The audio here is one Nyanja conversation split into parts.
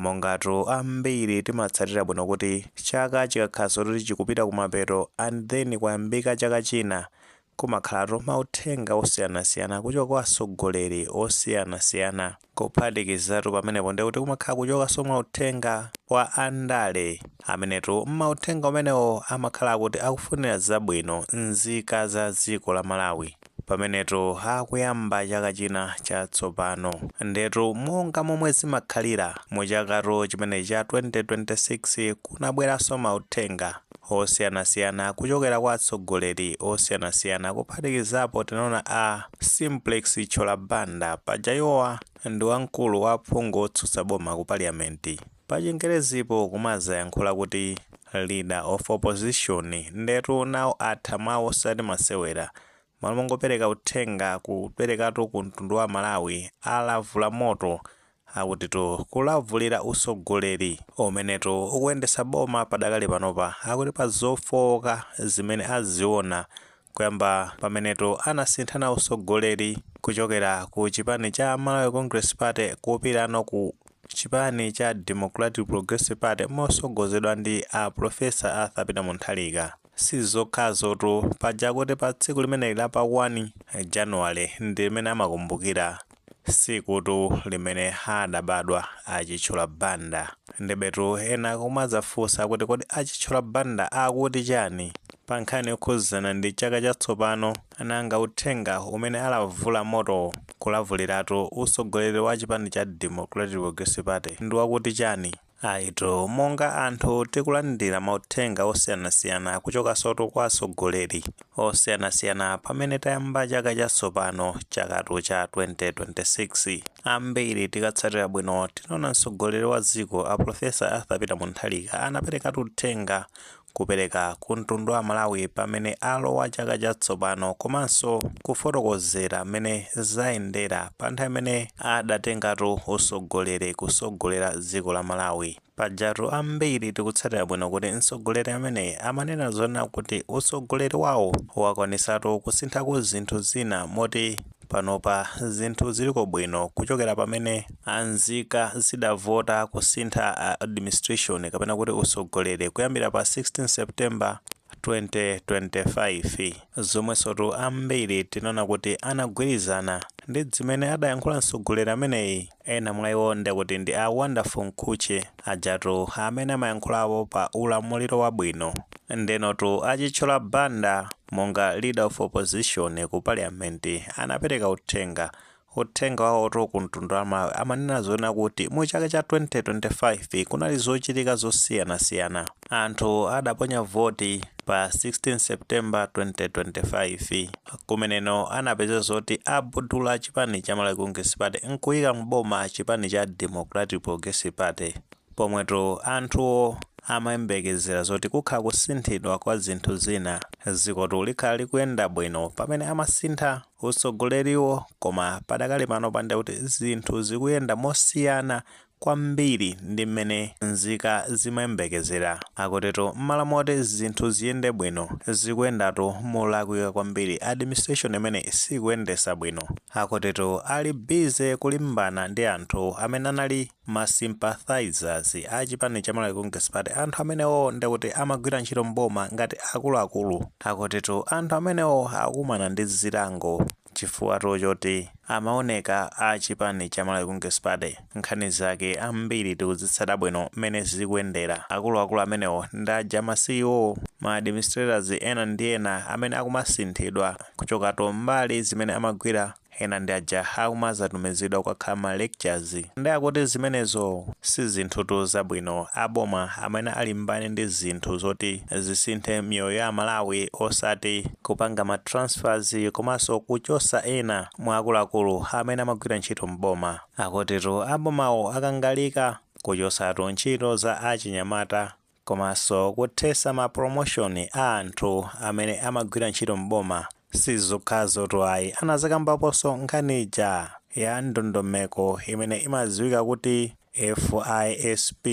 Mongatu ambiri timatsatira bwino kuti chaka chikakhaso kuti chikupita kumapeto and then kwayambika chaka china, kumakhalatu mauthenga osiyanasiyana kuchoka kwa atsogoleri osiyanasiyana. Kuphatikizatu pamenepo ndikuti kumakhala kuchokanso mauthenga kwa andale amenetu mauthenga umenewo amakhala kuti akufunira zabwino nzika za dziko la Malawi pamenetu akuyamba chaka china chatsopano. Ndetu monga momwe zimakhalira mu chakatu chimenechi cha 2026, kunabweranso mauthenga osiyanasiyana kuchokera kwa atsogoleri osiyanasiyana. Kuphatikizapo tinaona a Simplex Chithyola Banda. Paja iwowa ndi wamkulu wa aphungu otsutsa boma ku Parliament, pa Chingerezipo kumazayankhula kuti Leader of Opposition. Ndetu nawo atha mawu osati masewera. Malo mongopereka uthenga kuperekatu ku mtundu wa Malawi, alavula moto, akutitu kulavulira usogoleri umenetu ukuyendesa boma padakali panopa. Akuti pa zofowoka zimene aziona kuyamba pamenetu anasinthana usogoleri kuchokera ku chipani cha Malawi Congress Party kupitano ku chipani cha Democratic Progressive Party mosogozedwa ndi a Professor Arthur Peter Mutharika. Sizokhazotu, paja kuti pa tsiku limeneli la pa 1 January ndi limene amakumbukira sikutu limene adabadwa a Chithyola Banda. Ndibetu ena kumadzafunsa kuti kodi a Chithyola Banda akuti chani pa nkhani yokhuzana ndi chaka chatsopano? Nanga uthenga umene alavula moto kulavuliratu usogoleri wa chipani cha Democratic Progressive Party ndi wakuti chani? Ayitu, monga anthu tikulandira mauthenga osiyanasiyana kuchokansotu kwa atsogoleri osiyanasiyana pamene tayamba chaka chatsopano, chakatu cha 2026, ambiri tikatsatira bwino tinaona mtsogoleri wa dziko a Professor Arthur Peter Mutharika anaperekatu uthenga kupereka ku mtundu wa Malawi pamene alowa chaka chatsopano, komanso kufotokozera mmene zayendera pa nthawi imene adatengatu usogoleri kusogolera dziko la Malawi. Pajatu ambiri tikutsatira bwino kuti mtsogoleri ameneyi amanena zonena kuti usogoleri wawo wakwanisatu kusinthako zinthu zina, moti panopa zinthu ziliko bwino kuchokera pamene anzika zidavota kusintha administration kapena kuti usogoleri kuyambira pa 16 September 2025, zomwensotu ambiri tinaona kuti anagwirizana ndi zimene adayankhula mtsogoleri ameneyi. Ena mwa iwo ndikuti ndi a Wonderful Mkhutche ajatu amene amayankhulapo pa ulamuliro wabwino. Ndenotu a Chithyola Banda monga Leader of Opposition ku Parliament anapereka uthenga. Uthenga wawotu ku mtundu wa Malawi amanena zoona kuti mu chaka cha 2025 kunali zochitika zosiyanasiyana. Anthu adaponya voti pa 16 September 2025, kumeneno anapeza zoti abudula chipani cha Malawi Congress Party nkuyika mboma chipani cha Democratic Progressive Party, pomwetu anthuwo amayembekezera zoti kukhala kusinthidwa kwa zinthu zina, dzikotu likhala likuyenda bwino pamene amasintha usogoleriwo. Koma padakali pano pande kuti zinthu zikuyenda mosiyana kwambiri ndi mmene nzika zimayembekezera. Akutetu m'malo moti zinthu ziyende bwino, zikuyendatu molakwika kwambiri. Administration imene sikuyendesa bwino. Akutetu ali busy kulimbana ndi anthu amene anali ma sympathizers a chipani cha Malawi Congress Party, anthu amenewo ndikuti amagwira ntchito mboma ngati akuluakulu. Akutetu anthu amenewo akumana ndi zilango chifukwa choti amaoneka a chipani cha Malawi Congress Party. Nkhani zake ambiri tikuzitsata bwino mmene zikuyendera. Akuluakulu amenewo ndi aja ma CEO, ma administrators ena ndi ena amene akumasinthidwa kuchokatu mbali zimene amagwira. Ena ndi aja akumazatumizidwa kukakhala ma lectures. Ndi akuti zimenezo si zinthutu zabwino. Aboma amene alimbane ndi zinthu zoti zisinthe miyoyo ya Malawi, osati kupanga ma transfers komanso kuchosa ena mwa akuluakulu amene amagwira ntchito mboma. Akutitu abomawo akangalika kuchosatu ntchito za achinyamata komanso kuthesa ma promotion a anthu amene amagwira ntchito mboma. Sizokhazotu ayi, anazakambaponso nkhani ija ya ndondomeko imene imadziwika kuti FISP.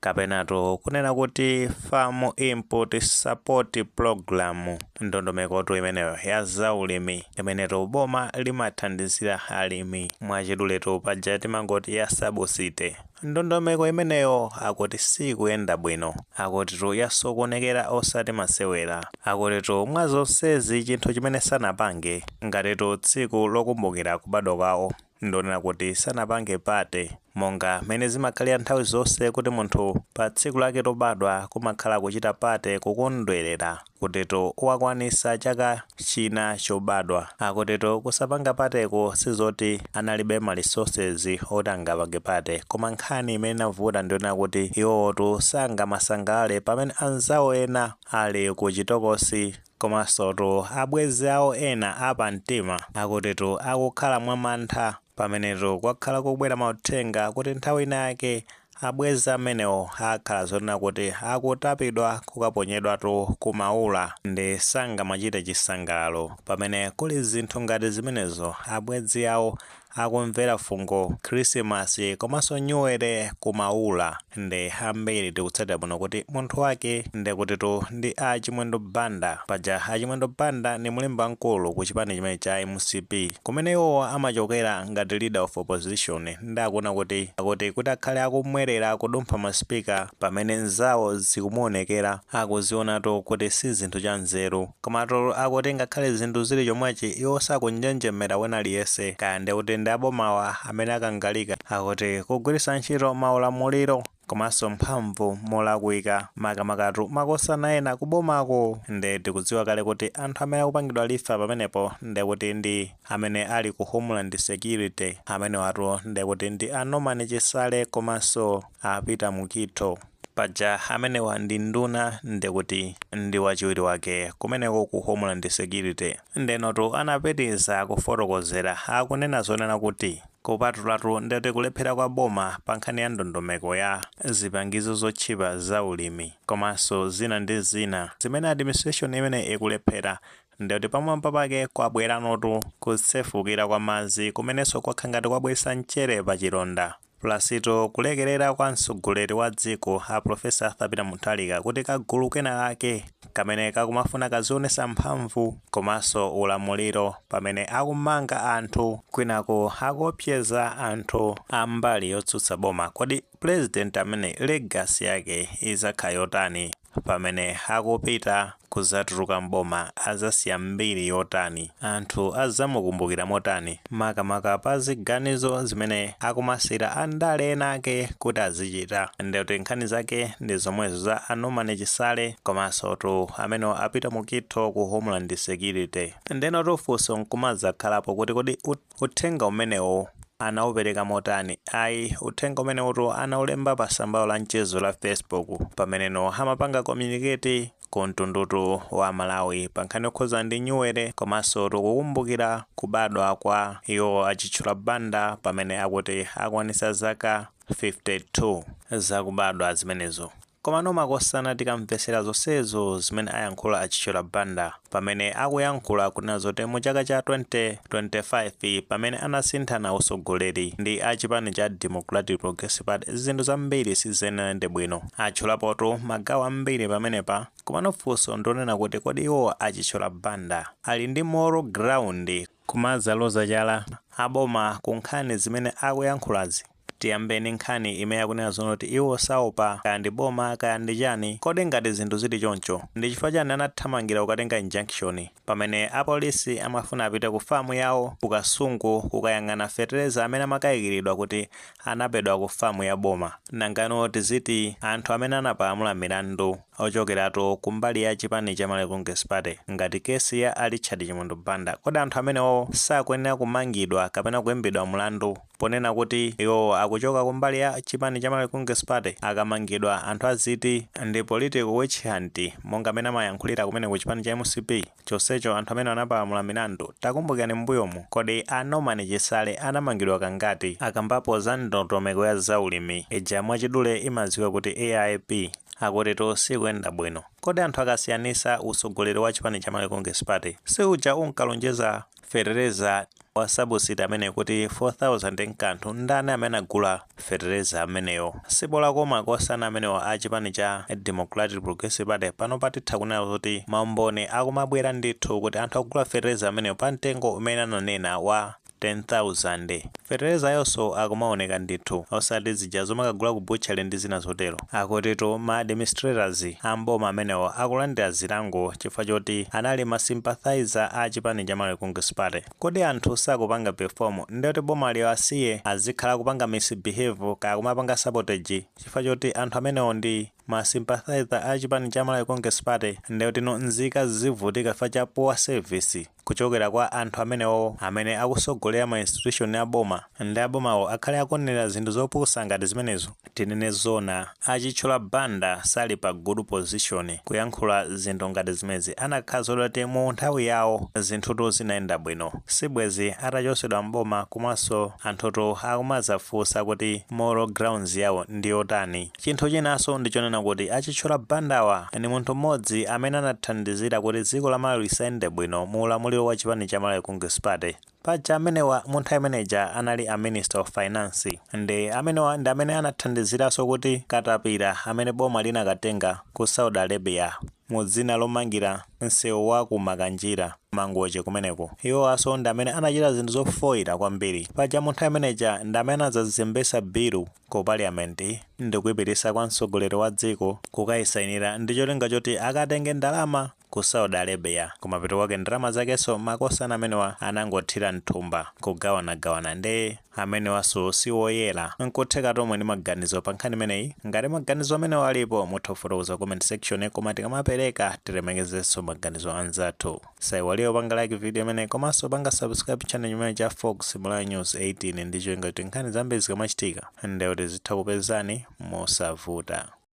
Kapenatu kunena kuti Farm Input Support Program, ndondomekotu imeneyo ya zaulimi imenetu boma limathandizira alimi, mwachiduletu paja timangoti ya subsidy. Ndondomeko imeneyo akuti sikuyenda bwino, akutitu yasokonekera osati masewera. Akutitu mwa zonsezi, chinthu chimene sanapange ngatitu tsiku lokumbukira kubadwa kwawo, ndonena kuti sanapange party monga mene zimakhalira nthawi zonse, kuti munthu pa tsiku lake lobadwa kumakhala kuchita party, kukondwerera kutitu wakwanisa chaka china chobadwa. Akutitu kusapanga partyko sizoti analibe ma resources oti angapange party, koma nkhani imene inavuta ndionena kuti iwowotu sangamasangalale pamene anzawo ena ali ku chitokosi, komanso abwenzi awo ena apamtima akutitu akukhala mwamantha, pamenetu kwakhala kubwera mauthenga kuti nthawi ina yake abwenzi amenewo akhala zonena kuti akutapidwa kukaponyedwatu kumaula, ndi sangamachite chisangalalo pamene kuli zinthu ngati zimenezo, abwenzi awo akumvera fungo Khrisimasi komanso Nyuwere kumaula. Ndi ambiri tikutsatira bwino kuti munthu wake ndikutitu ndi Achimwendo Banda. Paja Achimwendo Banda ndi mlembi wamkulu ku chipani chimene cha MCP, kumene iwowo amachokera ngati leader of opposition. Ndi akuona kuti akuti akhale akumwerera kudumpha masipika pamene nzawo zikumuonekera, akuzionatu kuti si zinthu cha nzeru. Komatu akuti ngakhale zinthu zili chomwechi, iwo sakunjenjemera wena aliyense, kaya ndikuti ndi abomawa amene akangalika, akuti kugwiritsa ntchito maulamuliro komanso mphamvu molakwika, makamakatu makosana ena kubomako. Nde tikudziwa kale kuti anthu amene akupangidwa refer pamenepo ndekuti ndi amene ali ku Homeland Security, amene watu ndekuti ndi a Norman Chisale komanso a Peter Mukhito. Paja amenewa ndi nduna, ndekuti ndi wachiwiri wake kumeneko ku Homeland Security. Ndenotu anapitiriza kufotokozera, akunena zonena kuti kupatulatu ndekuti kulephera kwa boma pa nkhani ya ndondomeko ya zipangizo zotchipa za ulimi komanso zina ndi zina zimene administration imene ikulephera, ndekuti pamwamba pake kwabweranotu kusefukira kwa madzi kumenenso kwakhala ngati kwabweretsa mchere pa chilonda, plusito kulekerera kwa mtsogoleri wa dziko a Professor Arthur Peter Mutharika, kuti kagulu kena kake kamene kakumafuna kazionesa mphamvu komanso ulamuliro pamene akumanga anthu, kwinako akuopseza anthu ambali yotsutsa boma. Kodi president amene legacy yake izakhala yotani pamene akupita kuzatuluka mboma? Azasiya mbiri yotani? Anthu azamukumbukira motani, makamaka pa ziganizo zimene akumasira andale ena ake kuti azichita? Ndekuti nkhani zake ndi zomwezo za a Norman Chisale komanso tu amene apita Mukhito ku Homeland Security. Ndeno funso nkumadzakhalapo kuti kodi uthenga umenewo anaupereka motani? Ayi, uthenga umenewutu anaulemba pa tsamba la mchezo la Facebook pameneno amapanga communicate ku mtundutu wa Malawi pa nkhani yokhuza ndi Nyuwere komanso tikukumbukira kubadwa kwa iwo Achitchula Banda, pamene akuti akwanisa zaka 52 zakubadwa zimenezo. Komano makosana, tikamvesera zonsezo zimene ayankhula Achitchula Banda pamene akuyankhula kunena zoti mu chaka cha 2025 pamene anasinthana usogoleri ndi achipani cha Democratic Progressive Party, zinthu zambiri sizinayende bwino. Atchulapotu magawo ambiri pamenepa. Komano funso ndionena kuti kodi iwo Achitchula Banda ali ndi moral ground kumadzaloza chala aboma ku nkhani zimene akuyankhulazi? Tiyambeni nkhani imene akunena zonoti iwo saopa kaya ndi boma kaya ndi chani. Kodi ngati zinthu zili choncho, ndi chifukwa chani anathamangira kukatenga injunction pamene apolisi amafuna apite ku famu yawo ku Kasungu kukayang'ana fetereza amene amakayikiridwa kuti anabedwa ku famu ya boma? Nangano tiziti anthu amene anapalamula milandu ochokeratu kumbali ya chipani cha Malawi Congress Party, ngati kesi ya a Richard Chimwendo Banda, kodi anthu amenewo sakuyenera kumangidwa kapena kuyimbidwa mlandu ponena kuti iwo akuchoka kumbali ya chipani cha Malawi Congress Party? Akamangidwa, anthu aziti ndi political witch hunt monga amene amayankhulira kumene ku chipani cha MCP, chonsecho anthu amene anapalamula milandu? Takumbukirani m'mbuyomu, kodi a Norman Chisale anamangidwa kangati? Akambapo za ndondomeko ya zaulimi ija, mwachidule imadziwika kuti AIP, akuti sikuyenda bwino. Kodi anthu akasiyanisa usogoleri wa chipani cha Malawi Congress Party, siuja unkalonjeza fetereza Wa subsidy amene kuti 4000 nkanthu, ndani amene agula fetereza ameneyo? Sibola koma kosana amenewo a chipani cha Democratic Progressive Party. Pano patitha kunena kuti maumboni akumabwera ndithu kuti anthu akugula fetereza ameneyo pa mtengo umene ananena wa 10,000. Fetereza yonso akumaoneka ndithu, osati zija zomakagula ku butchery ndi zina zotero. Akutitu ma administrators amboma amenewo akulandira zilango chifukwa choti anali ma sympathizer a chipani cha Malawi Congress Party. Kodi anthu sakupanga perform, ndiyoti boma liyo asiye azikhala kupanga misbehave, kaya kumapanga sabotage, chifukwa choti anthu amenewo ndi ma sympathizer a chipani cha Malawi Congress Party? Ndiyoti no nzika zivutika chifukwa cha poor service kuchokera kwa anthu amenewo amene akusogolera ma institution aboma, ndi abomawo akhale akuonera zinthu zopusa ngati zimenezo? Tinene zona, a Chithyola Banda sali pa good position kuyankhula zinthu ngati zimezi. Anakhala zoti mu nthawi yawo zinthutu zinayenda bwino, sibwezi atachosedwa mboma, komanso anthutu akumazafunsa kuti moral grounds yawo ndi yotani. Chinthu chinanso ndichonena kuti a Chithyola Bandawa ni munthu mmodzi amene anathandizira kuti dziko la Malawi lisayende bwino mu ulamuliro wa chipani cha Malawi Congress Party. Paja amenewa mu nthawi imeneja anali a Minister of Finance, ndi amenewa ndi amene anathandiziranso kuti katapira amene boma linakatenga ku Saudi Arabia mu dzina lomangira msewu wa ku Makanjira, Mangoche kumeneko, iwowaso ndi amene anachita zinthu zofoyera kwambiri. Paja mu nthawi imeneja ndi amene anadzazembesa bill ku Parliament ndi kuyipitisa kwa mtsogoleri wa dziko kukayisayinira, ndi cholinga choti akatenge ndalama ku Saudi Arabia. Kumapeto kwake ndalama zakenso makosana amenewa anangothira mthumba kugawanagawana. Ndi amenewanso siwoyera. Nkutheka tomwe ndi maganizo pa nkhani imeneyi. Ngati maganizo amenewa alipo, mutha kufotokoza comment section, koma tikamapereka tilemekezenso maganizo anzathu. Saiwaliyo panga like video imeneyi komanso panga subscribe channel chimene cha Fox Malawi News 18, ndi cholinga kuti nkhani zambiri zikamachitika ndekuti zitha kupezani mosavuta.